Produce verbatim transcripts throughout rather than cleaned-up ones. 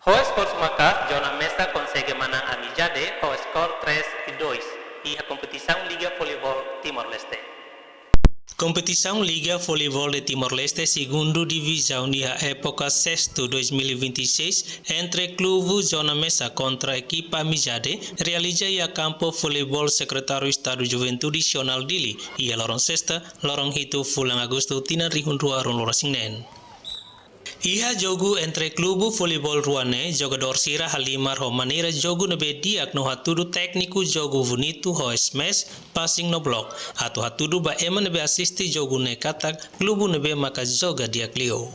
Ho esporte maka'as, Zona Mesak konsege manán Amizade ho skor três a dois iha kompetisaun Liga Voleibol Timor-Leste. Kompetisaun Liga Voleibol de Timor-Leste, segundu divizaun iha époka sestu dois mil e vinte e seis, entre klubu Zona Mesak kontra ekipa Amizade, realiza iha kampu voleibol Sekretáriu Estadu Juventude Nasionál Dili, iha loron sesta, loron hitu fulan Agostu tinan rihun rua ruanulu-resin-neen. Iha jogu entre klubu voleibol rua ne'e, jogadór sira halimar ho maneira jogu ne'ebé di'ak no hatudu tékniku jogu bonitu ho smash, passing no block, atu hatudu ba ema ne'ebé asiste jogu ne'e katak klubu ne'ebé maka joga di'ak liu.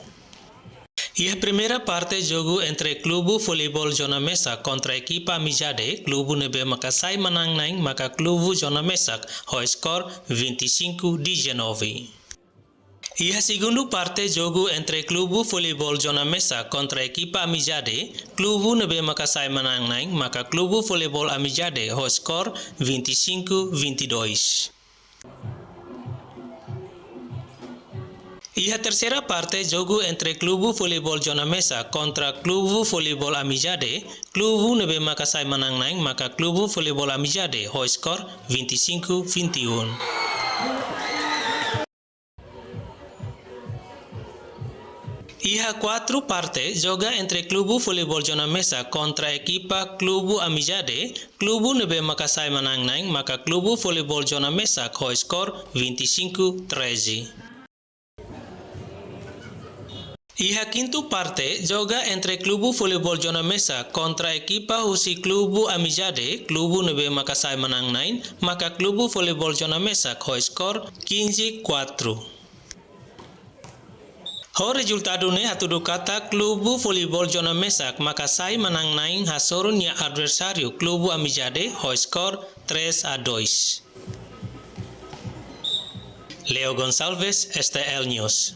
Iha primeira parte jogu entre klubu voleibol Zona Mesak kontra ekipa Amizade, klubu ne'ebé maka sai manán-na'in maka klubu Zona Mesak ho skor vinte e cinco a dezenove. Iha segundu parte jogu entre klubu voleibol Zona Mesak kontra ekipa Amizade, klubu ne'ebé maka sai manán-na'in maka klubu voleibol Amizade ho skor vinte e cinco a vinte e dois. Iha terseira parte jogu entre klubu voleibol Zona Mesak kontra klubu voleibol Amizade, klubu ne'ebé maka sai manán-na'in maka klubu voleibol Amizade ho skor vinte e cinco a vinte e um. Iha kuartu parte, jogu entre klubu voleibol Zona Mesak kontra ekipa klubu Amizade, klubu ne'ebé maka sai manán-na'in maka klubu voleibol Zona Mesak ho skor vinte e cinco a treze. Iha kintu parte, jogu entre klubu voleibol Zona Mesak kontra ekipa husi klubu Amizade, klubu ne'ebé maka sai manán-na'in maka klubu voleibol Zona Mesak ho skor quinze a quatro. Ho rezultadu ne'e hatudu katak klubu voleibol Zona Mesak maka sai manán-na'in hasoru nia adversáriu klubu Amizade ho skor três a dois. Leo Gonçalves, S T L News.